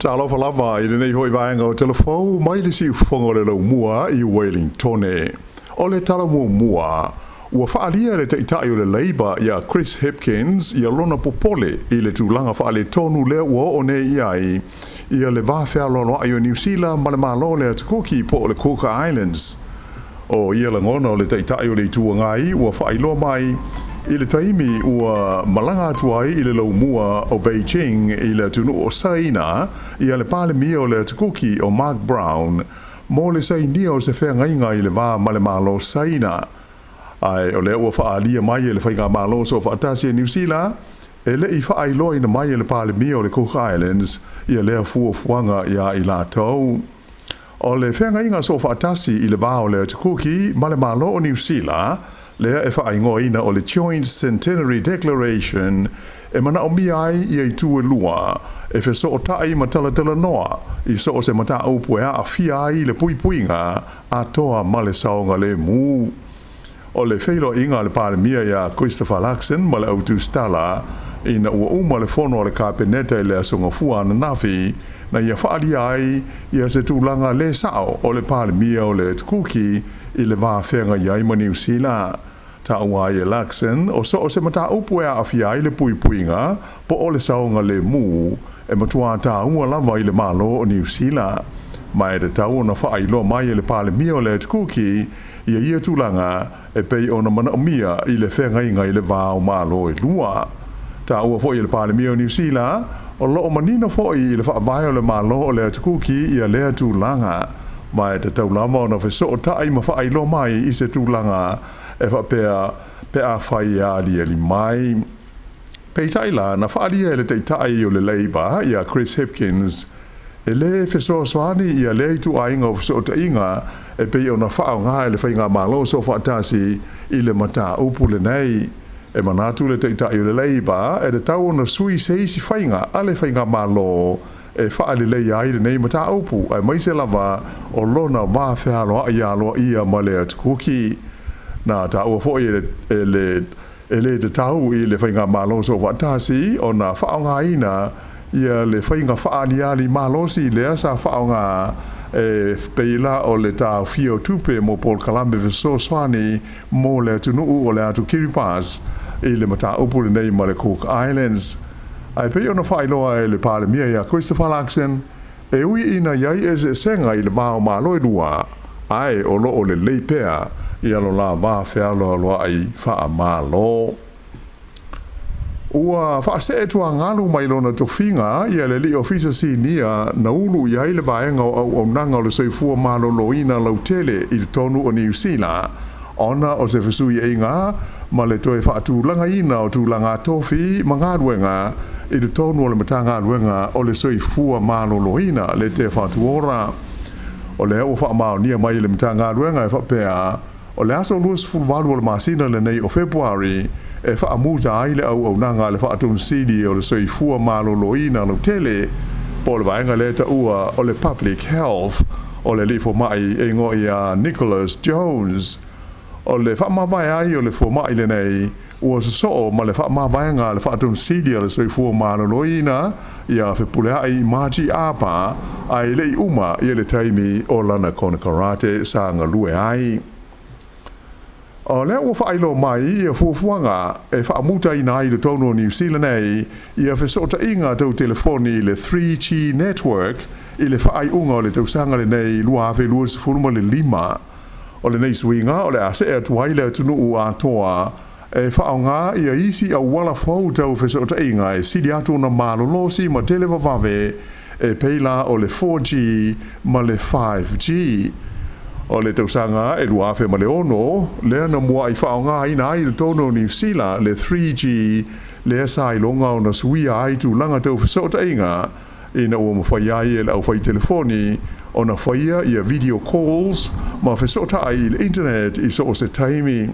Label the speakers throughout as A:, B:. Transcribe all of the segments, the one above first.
A: Talofa lava i lenei foi vaega o Talafou mai le siufofoga o le Laumua i Wellingtone. O le tala muamua, ua faaalia e le Taitai o le Labour ia Chris Hipkins ia lona popole i le tulaga faaletonu lea ua oo nei i ai ia le va fealoaloai o Niu Sila ma le Malo o le Atu Kuki po o le Cook Islands. O ia lagona o le Taitai o le Itu Agai ua faailoa mai i le taimi ua malaga atu ai i le laumua o Beijing i le atunuu o Saina ia le Palemia o le Atu Kuki o Mark Brown mo le sainia o se feagaiga i le va ma le Malo Saina. Ae o lea ua faaalia mai e le Faigamalo Soofaatasi a Niu Sila, e le i faailoaina mai e le Palemia o le Cook Islands ia lea fuafuaga iā i latou. O le feagaiga soofaatasi i le va o le Atu Kuki ma le Malo o Niu Sila, lea e faaigoaina o le Joint Centenary Declaration, e manaomia ai ia itu e lua e fesootai ma talatalanoa i so o se mataupu e aafia ai le puipuiga atoa ma le saogalemu. O le feiloaiga a le Palemia ia Christopher Luxon ma le Au Tusitala ina ua uma le fono a le Kapeneta i le Aso Gafua ananafi, na ia faaalia ai ia se tulaga le sao o le Palemia o le Kuki i le va feagai ai ma Niu Sila. Taua ai e Luxon, o so o se mataupu e aafia ai le puipuiga po o le saogalemu, e matua taua lava i le Malo o Niu Sila. Ma e tatau ona faailoa mai e le Palemia o le Kuki ia ia tulaga e pei ona manaomia i le feagaiga i le va o Malo e lua. Taua foi e le Palemia o Niu Sila, o lo o manino foi i le faavae o le Malo o le Atu Kuki ia lea tulaga, ma e tatau lava ona fesootai ma faailoa mai i se tulaga e faapea pe afai e aliali mai. Peitai la, na faaalia e le Taitai o le Labour ia Chris Hipkins, e lē fesoasoani ia lea ituaiga o fesootaiga e pei ona faaaoga e le Faigamalo Soofaatasi i le mataupu lenei. E manatu le Taitai o le Labour e tatau ona sui se isi faiga a le Faigamalo e faaleleia ai lenei mataupu, aemaise lava o lona va fealoai aloaia ma le Atu Kuki. Na taua foi e le E le tatau i le Faigamalo Soofaatasi ona faaaogaina ia le faiga faaaliali malosi lea sa faaaoga e pei la o le taofia o tupe mo polokalame fesoasoani mo le atunuu o le atu Kiribati i le mataupu lenei ma le Cook Islands. Ae pei ona faailoa e le Palemia ia Christopher Luxon, e ui ina i ai eseesega i le va o Malo e lua, ae o lo o lelei pea ia lo la va fealoaloai faa-Malo. Ua faasee tuagalu mai lona tofiga ia le alii ofisa sinia na ulu i ai le vaega o auaunaga o le soifua maloloina lautele i totonu o Niu Sila ona o se fesuiaiga ma le toe faatulagaina o tulaga tofi ma galuega i totonu o le Matagaluega o le Soifua Maloloina le Te Whatu Ora. O lea ua faamaonia mai e le Matagaluega e faapea, o le aso 28 o le masina lenei o Fepuari e faamuta ai le auaunaga a le Faatonusili o le Soifua Maloloina Lautele, po o le vaega lea e taua o le Public Health, o le alii fomai e igoa ia Nicholas Jones. O le faamavae ai o le fomai lenei, ua sosoo ma le faamavaega a le Faatonusili a le Soifua Maloloina ia Fepuleai Margie Apa, ae le i uma ia le taimi o lana konekarate sa galue ai. O lea ua faailoa mai ia fuafuaga e faamutaina ai i totonu o Niu Sila nei ia fesootaiga tau telefoni i le 3G network i le faaiuga o le tausaga lenei 2025. O lenei suiga o le a see atu ai le atunuu atoa e faaaoga ia isi auala fou tau fesootaiga e sili atu ona malolosi ma tele vavave e pei la o le 4G ma le 5G. O le tausaga e 2006 lea na muai faaaogaina ai i totonu o Niu Sila le 3G lea sa iloga ona suia ai tulaga tau fesootaiga ina ua mafai ai e le aufai telefoni ona faia ia video calls ma fesootai i le internet i so o se taimi.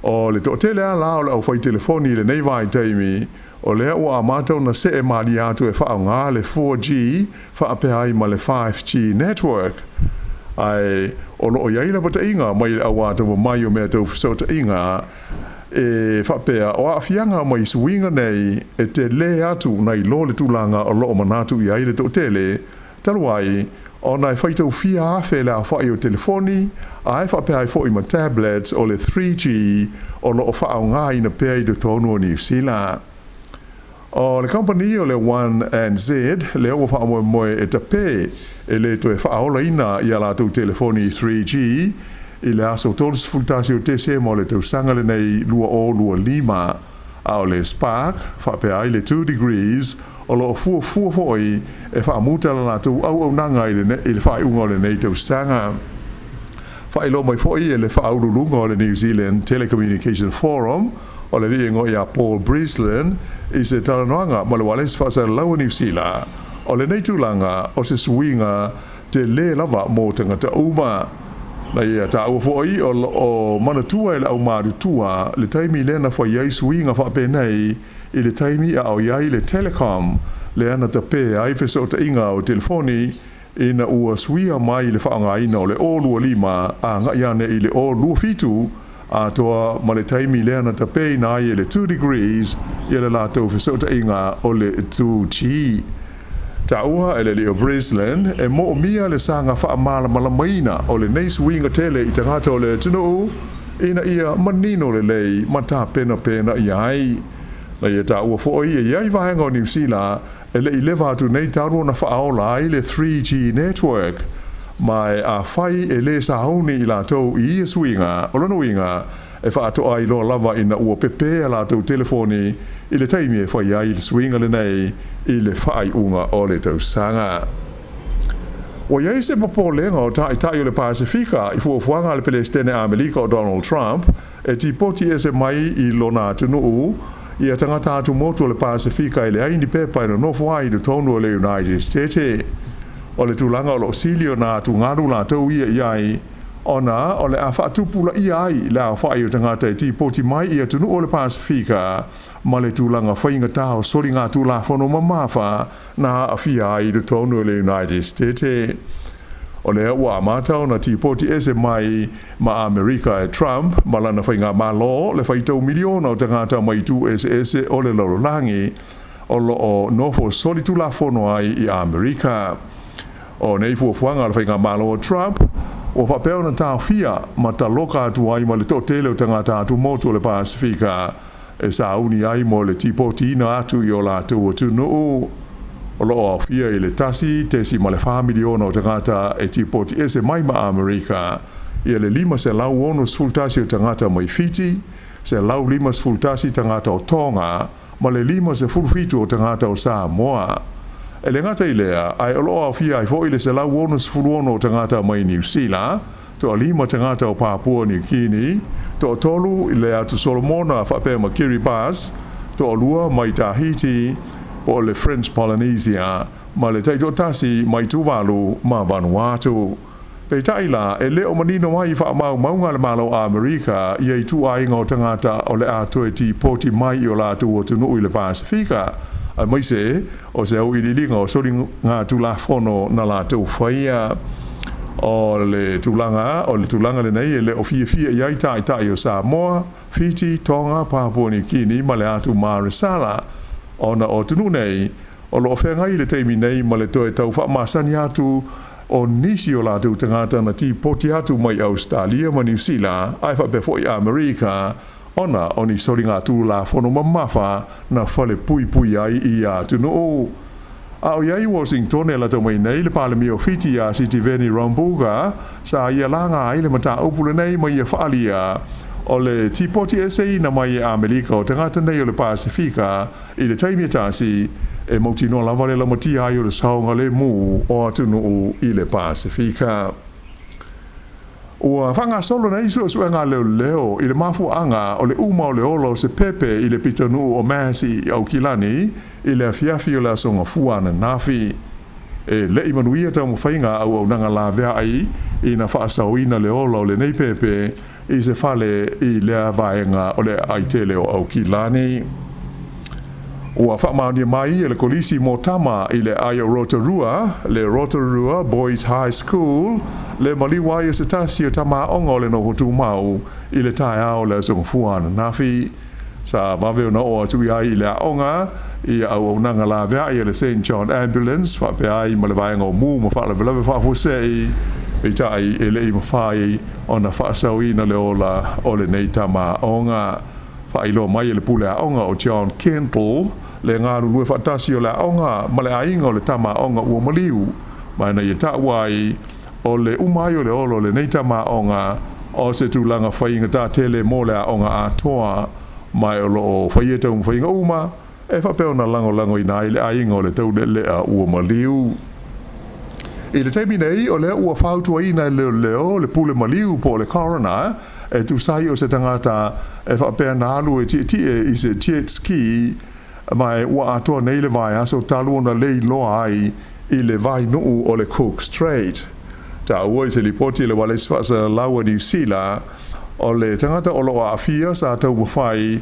A: O le toatele lava la o le aufai telefoni i lenei vaitaimi, o lea ua amata ona see malie atu e faaaoga le 4G faapea ai ma le 5G network. Ae o lo o i ai lapataiga mai le auatava mai o mea tau fesootaiga. E faapea, o aafiaga mai suiga nei e telē atu nai lo le tulaga o lo o manatu i ai le toatele, talu ai ona e faitau fia afe le aofai o telefoni ae faapea ai foi ma tablets o le 3G o lo o faaaogaina pea i totonu o Niu Sila. O le kamupani o le One NZ lea ua faamoemoe e tapē e le toe faaolaina i a latou telefoni 3G i le aso 31 o Tesema o le tausaga lenei 2025, a o le Spark faapea ai le 2 Degrees o lo o fuafua foi e faamuta le latou auaunaga i le faaiuga o lenei tausaga. Faailoa mai foi e le faauluuluga o le New Zealand Telecommunication Forum, o le alii igoa ia Paul Breslin, i se talanoaga ma le ualesi faasalalau a Niu Sila, o lenei tulaga o se suiga telē lava mo tagata uma. Na ia taua foi o lo o manatua e le aumatutua le taimi lea na fai ai suiga faapenei i le taimi a o i ai le Telecom lea na tapē ai fesootaiga o telefoni ina ua suia mai le faaaogaina o le 025 agai ane i le 027 atoa ma le taimi lea na tapēina ai e le 2 Degrees ia le latou fesootaiga o le 2G. Taua e le alii o Breslin e moomia le saga faamalamalamaina o lenei suiga tele i tagata o le atunuu ina ia manino lelei ma tapenapena i ai. Na ia taua foi e i ai vaega o Niu Sila e le i leva atu nei talu ona faaola ai le 3G network, ma e afai e lē sauni i latou i ia suiga, o lona uiga e faatoa iloa lava ina ua pepē a latou telefoni i le taimi e fai ai le suiga lenei i le faaiuga o le tausaga. Ua i ai se popolega o Taitai o le Pasefika i fuafuaga a le Pelesitene Amerika o Donald Trump e tipoti ese mai i lona atunuu ia tagata atumotu o le Pasefika e leai ni pepa e nonofo ai i totonu o le United States. O le tulaga o lo o sili ona atugalu latou ia i ai, ona o le a faatupulaia ai le aofai o tagata e tipoti mai i atunuu o le Pasefika ma le tulaga faigata o soligatulafono mamafa na aafia ai i totonu o le United States. O lea ua amata ona tipoti ese mai ma Amerika e Trump ma lana faigamalo le faitau miliona o tagata mai itu eseese o le lalolagi o lo o nofo solitulafono ai i Amerika. O nei fuafuaga a le faigamalo o Trump ua faapea ona taofia ma taloka atu ai ma le toatele o tagata atumotu o le Pasefika e sauni ai mo le tipotiina atu i o latou atunuu. O lo o aofia i le 1.4 miliona o tagata e tipoti ese mai ma Amerika ia le 561 o tagata mai Fiti, 151 tagata o Tonga ma le 57 o tagata o Samoa. E le gata i lea, ae o lo o aofia ai foi le 166 o tagata mai Niu Sila, toalima tagata o Papua Niu Kini, toatolu i le Atu Solomona faapea ma Kiribati, toalua mai Tahiti po o le French Polynesia, ma le taitoatasi mai Tuvalu ma Vanuatu. Peitai la, e le o manino ai i faamaumauga a le Malo o Amerika ia ituaiga o tagata o le a toe tipoti mai i o latou atunuu i le Pasefika, aemaise o se auiliiliga o soligatulafono na latou faia. O le tulaga o le tulaga lenei e le o fiafia i ai Taitai o Samoa, Fiti, Tonga, Papua Niu Kini ma le Atu Maresala, ona o atunuu nei o lo o feagai i le taimi nei ma le toe tau faamasani atu o nisi o latou tagata na tipoti atu mai Ausetalia ma Niu Sila ae faapea foi Amerika ona o ni soligatulafono mamafa na falepuipui ai i ia atunuu. A o i ai i Washington e lata mai nei le Palemia o Fiti ia Sitiveni Rabuka, sa ia laga ai le mataupu lenei ma ia faaalia o le tipoti eseina mai e Amerika o tagata nei o le Pasefika i le taimi e tasi e mautinoa lava le lamatia ai o le saogalemu o atunuu i le Pasefika. Ua faagasolo nei suesuega a leoleo i le mafuaaga o le uma o le ola o se pepe i le pitonuu o Massey i Aukilani i le afiafi o le Aso Gafua ananafi. E le i manuia taumafaiga a auaunaga laveai ina faasaoina le ola o lenei pepe i se fale i lea vaega o le aai tele o Aukilani. Ua faamaonia mai e le Kolisi mo Tama i le Aai o Rotorua, le Rotorua Boys High School, le maliu ai o se tasi o tama aoga o le noho tumau i le taeao o le Aso Gafua ananafi. Sa vave ona oo atu i ai i le aoga ia auaunaga laveai a le Saint John Ambulance faapea ai ma le vaega o mu ma faalavelave faafuasei, peitai e le i mafai ona faasaoina le ola o lenei tama aoga. Faailoa mai e le pule aoga o John Kendall le galulue faatasi o le aoga ma le aiga o le tama aoga ua maliu, ma na ia taua ai o le uma ai o le ola o lenei tama aoga o se tulaga faigata tele mo le aoga atoa, ma o lo o faia taumafaiga uma e faapea ona lagolagoina ai le aiga o le taulealea ua maliu. I le taimi nei, o lea ua fautuaina e leoleo le pule maliu po o le coroner e tusa ai o se tagata e faapea na alu e tietie i se jet ski ma e ua atoa nei le vaiaso talu ona le iloa ai i le vainuu o le Cook Strait. Taua i se lipoti a le Ualesi Faasalalau a Niu Sila, o le tagata o lo o aafia sa taumafai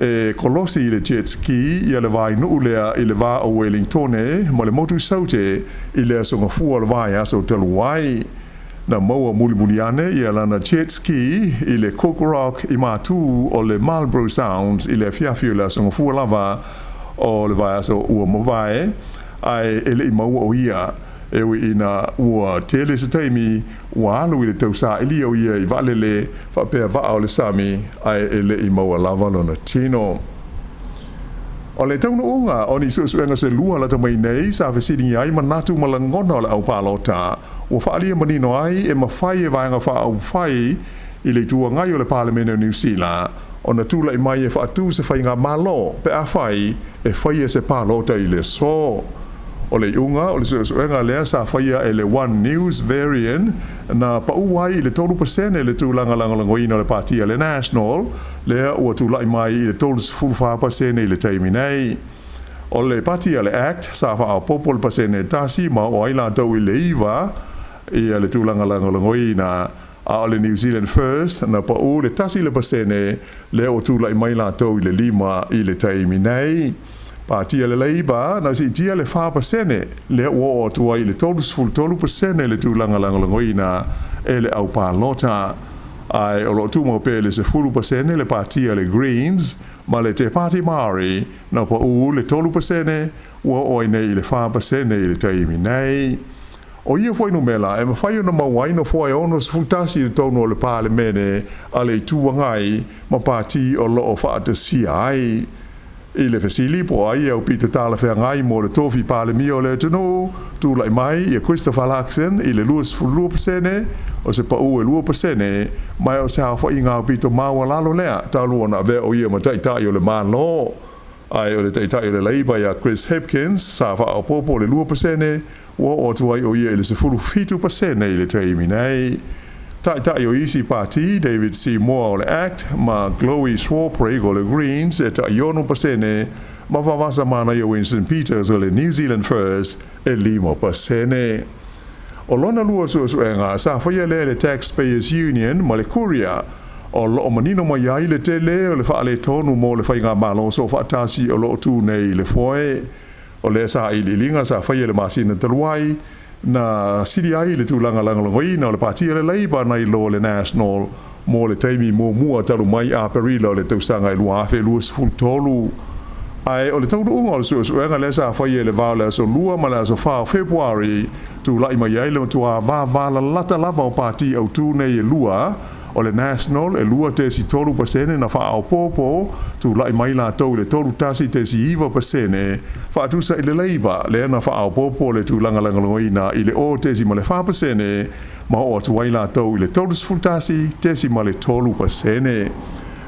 A: e kolosi i le jet ski ia le vainuu lea i le va o Wellingtone ma le motu Saute i le aso Gafua o le vaiaso talu ai. Na maua mulimuli ane ia lana jet ski i le Cook Rock i matu o le Marlborough Sounds i le afiafi o le aso Gafua lava o le vaiaso ua mavae, ae e le i maua o ia. E ui ina ua tele se taimi ua alu i le tausailia o ia i vaalele faapea vaa o le sami, ae e le i maua lava lona tino. O le taunuuga o ni suesuega se lua lata mai nei sa fesiligia ai manatu ma lagona o le aupalota, ua faaalia manino ai e mafai e Vaega Faaupufai i le Itu Agai o le Palemene o Niu Sila ona tulai mai e faatu se faigamalo pe afai e faia se palota i le aso. O le iuga o le suesuega lea sa faia e le One News Verian na pau ai i le 3% le tulaga lagolagoina o le Pati a le National, lea ua tulai mai i le 34% i le taimi nei. O le Pati a le Act sa faaopoopo le pasene e tasi ma oo ai latou i le 9 ia le tulaga lagolagoina, a o le New Zealand First na pau le 1%, lea ua tulai mai latou i le 5 i le taimi nei. Pati a le Labour na siitia le 4%, lea ua oo atu ai i le 33% le tulaga lagolagoina e le aupalota. Ae o lo o tumau pea i le 10% le Pati a le Greens, ma le Te Pāti Māori na pau le 3%, ua oo ai nei i le 4% i le taimi nei. O ia fuainumera e mafai ona maua ai nofoa e 61 i totonu o le Palemene a le Itu Agai ma pati o lo o faatasia ai. I le fesili po o ai e aupito talafeagai mo le tofi Palemia o le atunuu, tulai mai ia Christopher Luxon i le 22%, o se pau e 2%, ma o se aofaiga aupito maualalo lea talu ona avea o ia ma taitai o le Malo. Ae o le taitai o le Labour ia Chris Hipkins sa faaopoopo le 2%, ua oo atu ai o ia i le 17% i le taimi nei. Taitai o isi pati, David Seymour o le ACT ma Chloe Swarbrick o le Greens e tai 6%, ma vavasa manaia Winston Peters o le New Zealand First e 5%. O lona lua suesuega sa faia lea e le Taxpayers Union ma le Courier, o lo o manino mai ai le tele o le faaletonu mo le faigamalo soofaatasi o lo o tu nei i le foe. O lea sailiiliga sa faia i le masina talu ai, na sili ai le tulaga lagolagoina o le Pati a le Labour nai lo le National mo le taimi muamua talu mai Aperila o le tausaga e 2023. Ae o le taunuuga o le suesuega lea sa faia i le va o le aso 2 ma le aso 4 o Fepuari, tulai mai ai le matua vavalalata lava o pati autū nei e lua, o le National e 2.3% na faaopoopo, tulai mai latou i le 31.9%, faatusa i le Labour lea na faaopoopo le tulaga lagolagoina i le 0.4% ma oo atu ai latou i le 31.3%.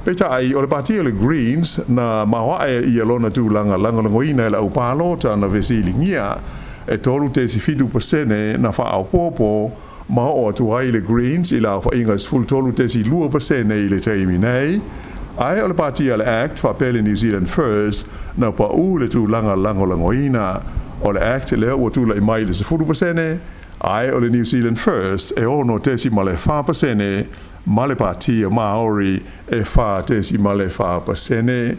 A: Peitai, o le pati o le Greens na maoae ia lona tulaga lagolagoina e le aupalota na fesiligia, e 3.7% na faaopoopo, ma oo atu ai le Greens i le aofaiga 13.2% i le taimi nei. Ae o le pati a le ACT faapea le New Zealand First na pau le tulaga lagolagoina. O le ACT lea ua tulai mai i le 10%, ae o le New Zealand First e 6.4% ma le pati a Māori e 4.4%.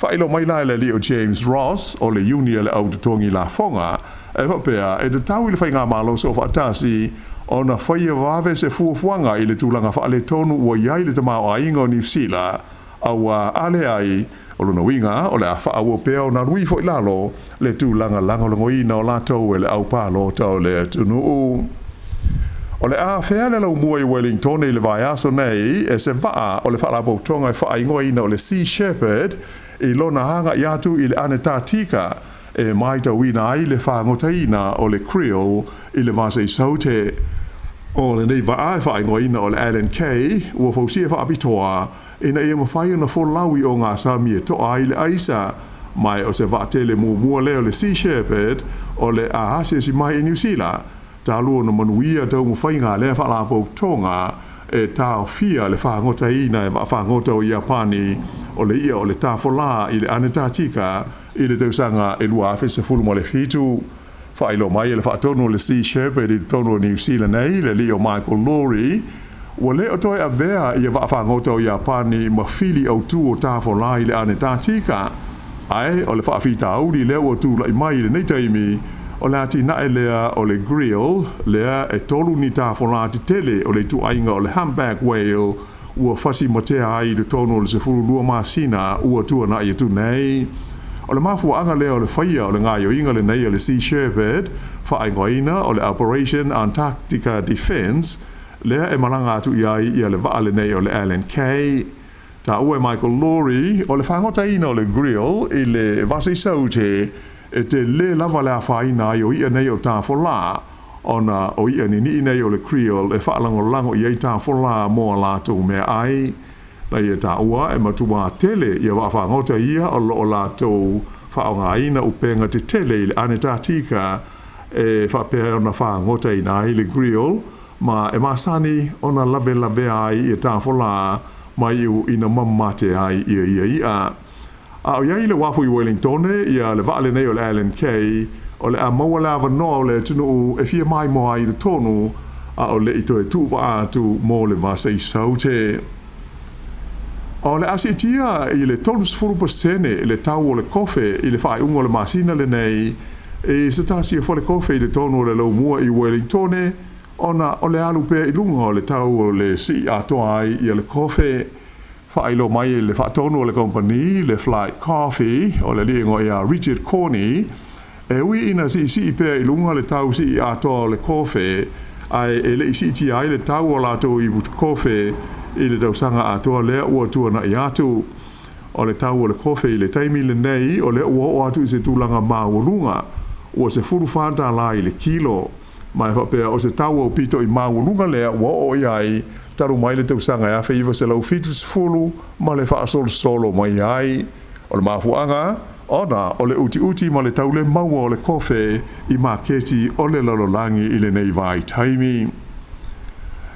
A: Faailoa mai la e le alii o James Ross o le Iuni a le Au Totogi Lafoga, e faapea, e tatau i le Faigamalo Soofaatasi ona faia vave se fuafuaga i le tulaga faaletonu ua i ai le tamaoaiga o Niu Sila, auā a leai, o lona uiga o le a faaauau pea ona alu ifo i lalo le tulaga lagolagoina o latou e le au palota o le atunuu. O le a afea le laumua i Wellingtone i le vaiaso nei e se vaa o le Faalapotopotoga e faaigoaina o le Sea Shepherd i lona agai atu i le Anetatika e matauina ai le fagotaina o le krill i le vasa i Saute. O lenei vaa e faaigoaina o le Allen Kay ua fausia faapitoa ina ia mafai ona folau i ogasami e toa ai le aisa, ma o se vaatele muamua lea o le Sea Shepherd o le a asiasi mai i Niu Sila talu ona manuia taumafaiga a lea Faalapotopotoga e taofia le fagotaina e vaafagota o Iapani o le i'a o le tafolā i le Anetatika i le tausaga e 2017. Faailoa mai e le faatonu o le Sea Shepherd i totonu o Niu Sila nei, le alii o Michael Laurie, ua le o toe avea ia vaafagota o Iapani ma fili autū o tafolā i le Anetatika, ae o le faafitauli lea ua tula'i mai i lenei taimi o le atinae lea o le krill lea e tolu ni tafolā tetele o le ituaiga o le humpback whale ua fasimatea ai i totonu o le 12 masina ua tuana'i atu nei. O le mafuaaga lea o le faia o le gaoioiga lenei a le Sea Shepherd, faaigoaina o le Operation Antarctica Defence, lea e malaga atu i ai ia le vaa lenei o le Allen Kay. Taua e Michael Laurie, o le fagotaina o le krill i le vasa i Saute e telē lava le afaina ai o i'a nei o tafolā, ona o i'a nini'i nei o le krill e faalagolago i ai tafolā mo a latou meaai. Na ia taua e matuā tele ia vaafagota ia o loo latou faaaogāina upega tetele i le Anetatika e faapea ona fagotaina ai le krill, ma e masani ona lavelavea ai ia tafolā ma iu ina mamate ai ia ia i'a. A o i ai i le uafu i Wellingtone ia le vaa lenei o le Allen Kay, o le a maua le avanoa o le atunuu e fia maimoa ai i totonu a o le'i toe tuuvaa atu mo le vasa i Saute. O le a siitia i le 30% le tau o le kofe i le faaiuga o le masina lenei i se tasi o falekofe i totonu o le laumua i Wellingtone, ona o le alu pea i luga o le tau o le sii atoa ai ia le kofe. Faailoa mai e le faatonu o le kamupani le Flight Coffee o le alii e igoa ia Richard Corney, e ui ina siisii pea i luga le tau sii atoa o le kofe, ae e le'i siitia ai le tau o latou ipu kofe i le tausaga atoa lea ua tuana'i atu. O le tau o le kofe i le taimi lenei o lea ua oo atu i se tulaga maualuga ua $14 i le kilo, ma e faapea o se tau aupito i maualuga lea ua oo i ai talu mai le tausaga e 1970 ma le faasolosolo mai ai. O le mafuaaga ona o le utiuti ma le taulē maua o le kofe i maketi o le lalolagi i lenei vaitaimi.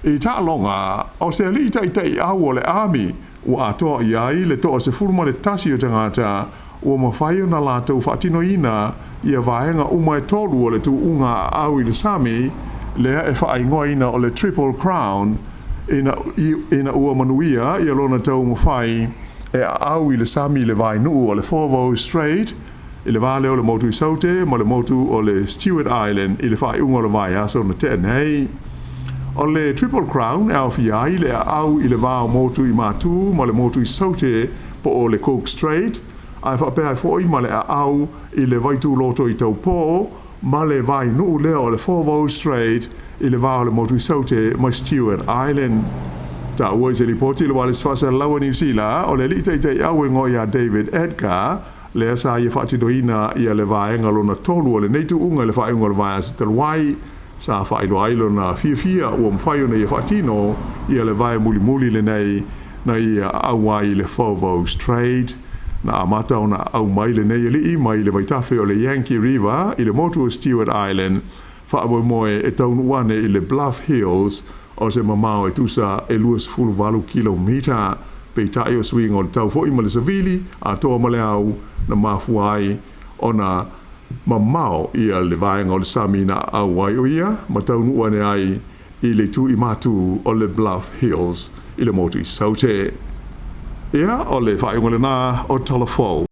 A: I taaloga, o se alii taitaiau o le ami ua atoa i ai le toa 11 o tagata ua mafai ona latou faatinoina ia vaega uma e tolu o le tuuga aau i le sami lea e faaigoaina o le Triple Crown ina ua manuia ia lona taumafai e aau i le sami i le vainuu o le Foveaux Strait i le va lea o le motu i Saute ma le motu o le Stewart Island i le faaiuga o le vaiaso na tea nei. O le Triple Crown e aofia ai le aau i le va o motu i Matū ma le motu i Saute po o le Cook Strait, ae faapea ai foi ma le aau i le vaituloto i Taupō ma le vainuu lea o le Foveaux Strait i le va o le motu i Saute ma Stewart Island. Taua i se lipoti i le Wireless Faasalalau a Niu Sila, o le alii taitaiau e igoa ia David Edgar, lea sa ia faatinoina ia le vaega lona tolu o lenei tuuga i le faaiuga o le vaiaso talu ai, sa faailoa ai lona fiafia ua mafai ona ia faatino ia le vae mulimuli lenei na ia aau ai i le Foveaux Strait. Na amata ona aau mai lenei alii mai le vaitafe o le Yankee River i le motu o Stewart Island, faamoemoe e taunuu ane i le Bluff Hills o se mamao e tusa e 28 kilomita. Peitai o suiga o le tau foi ma le savili atoa ma le au na mafua ai ona mamao ia le vaega o le sami na aau ai o ia ma taunuu ane ai i le itu i Matū o le Bluff Hills i le motu i Saute. Ia, o le faaiuga lenā o Tala Fou.